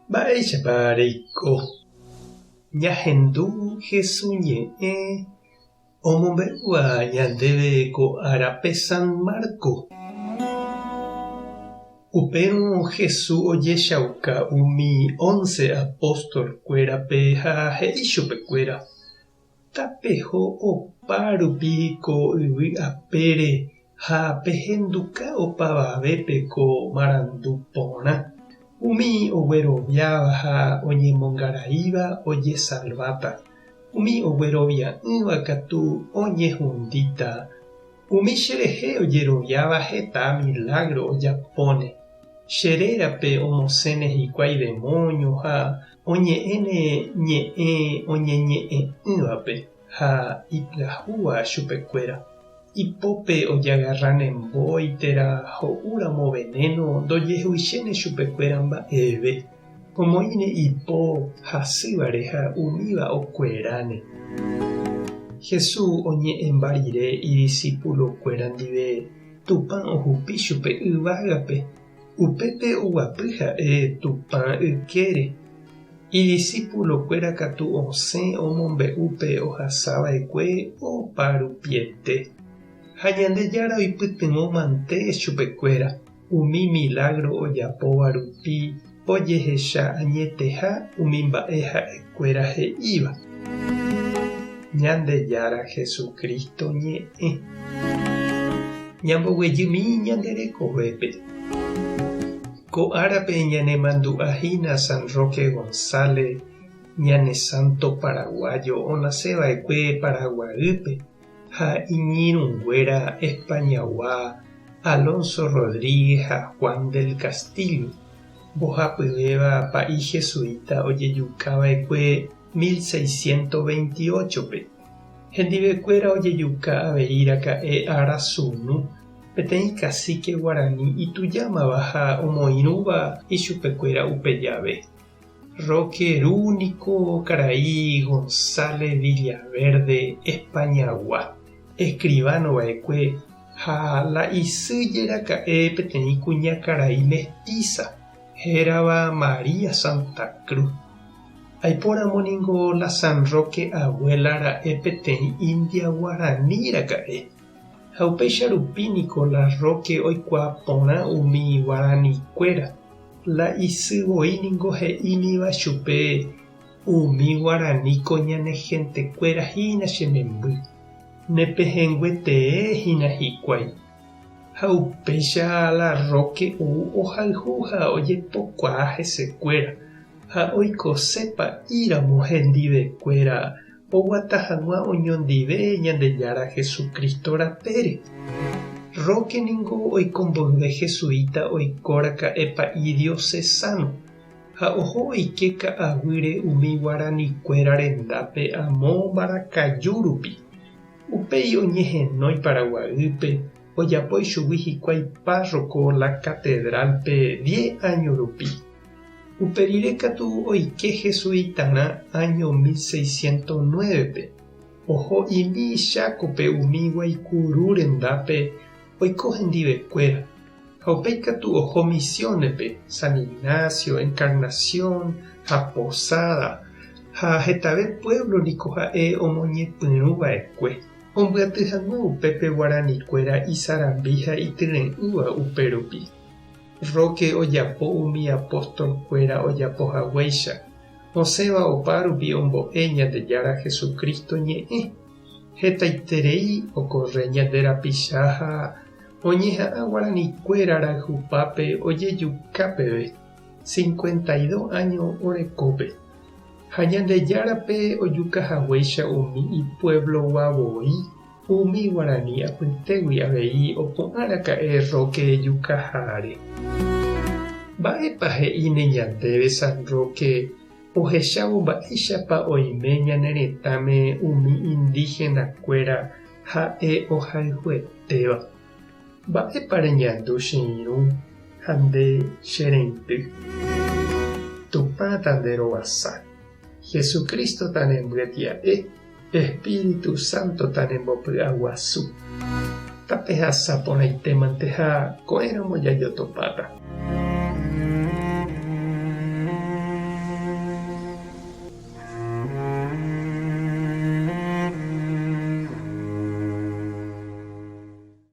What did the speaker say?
Mba'éichapa reiko? Ñahendu Hesu ñe'ẽ omombe'úva ñandéve ko árape San Marco. Upérõ Hesu ojechauka umi once apóstol-kuérape ha he'i chupekuéra, Tapeho opa rupi ko yvy apére ha pehenduka opavavépe ko marandu porã. Umi ogueroviáva ha oñemongaraíva ojesalváta, umi oguerovia'ỹva katu oñehundíta. Umi cherehe ojeroviáva heta milágro ojapóne. Che rérape omosẽne hikuái demóño ha oñe'ẽne ñe'ẽ oñeñe'ẽ'ỹvape ha ipyahúva chupekuéra. Ipópe ojagarráne mbói térã ho'úramo venéno ndojehuichéne chupekuéra mba'eve. Omoĩne ipo hasývare ha umíva okueráne. Jesús oñe'ẽmba rire idisipulokuéra ndive, Tupã ohupi chupe yvágape, upépe oguapy ha'e Tupã ykére. Idisipulokuéra katu osẽ omombe'u pe ohasa va'ekue opa rupiete. Ha Ñandejára oipytyvõ mante chupekuéra. Umi milágro ojapóva rupi ojehecha añeteha umi mba'e ha'ekuéra he'íva. Ñandejára Jesucristo ñe'ẽ. Ñamboguejymi ñande rekovépe. Ko árape ñanemandu'a hína San Roque González, ñane santo paraguayo onaseva'ekue Paraguaýpe ha iñirũnguéra Españagua Alonso Rodríguez ha Juan del Castillo, mbohapyvéva pa'i jesuita ojejukava'ekue 1628-pe. Hendivekuéra ojejuka avei raka'e Arasunu, peteĩ kasíke guarani itujámava ha omoirũva ichupekuéra upe jave. Roque ru niko karai González Villaverde Españagua, escribano va'ekue ha la isy jeraka'e peteĩ kuñakarai mestiza hérava María Santa Cruz. Aipóramo ningo la San Roque abuela ra'e peteĩ india guarani raka'e. Ha upéicha rupi niko la Roque oikuaa porã umi guaranikuéra. La isy voi ningo he'ímiva chupe umi guarani ko ñane gentekuéra hína che memby. Ne pehẽngue tee hína hikuái. Ha upéicha la Roque ou ohayhu ha ojepokuaa hesekuéra, ha oikose pa'íramo hendivekuéra oguata hag̃ua oñondive Ñandejára Jesucristo rapére. Roque ningo oiko mboyve jesuita oiko raka'e pa'i diocesano, ha oho oike ka'aguýre umi guaranikuéra rendápe amo Mbarakaju rupi. Upéi oñehenói Paraguaýpe, ojapo ichugui hikuái párroco la Catedral-pe diez áño rupi. Upe rire katu oike jesuitarã áño 1609-pe. Oho imi Chákope umi guaikuru rendápe oiko hendivekuéra, ha upéi katu oho Misiones-pe, San Ignacio, Encarnación ha Posada, ha hetave pueblo niko ha'e omoñepyrũ va'ekue, ombyaty hag̃ua upépe guaranikuéra isarambi ha ityre'ỹva upérupi. Roque ojapo umi apóstol-kuéra ojapo haguéicha, osẽva opárupi ombo'e Ñandejára Jesucristo ñe'ẽ. Hetaiterei okorre ñande rapicha ha oñeha'ã guaranikuéra rayhupápe ojejuka peve, 52 áño orekópe. Ha Ñandejárape ojuka haguéicha umi ipueblogua voi. Umi guarani apytégui avei opu'ã raka'e Roque jukaháre. Mba'épa he'íne ñandéve San Roque ohechávo mba'éichapa oime ñane retãme umi indígena-kuéra ha'e ohayhuetéva? Mba'épa reñandu che irũ ha nde che reindy? Tupã tanderovasa. Jesucristo tanembyetia'e. Espíritu Santo tanembopy'aguasu. Tapehasa porãitémante ha ko'ẽramo jajotopáta.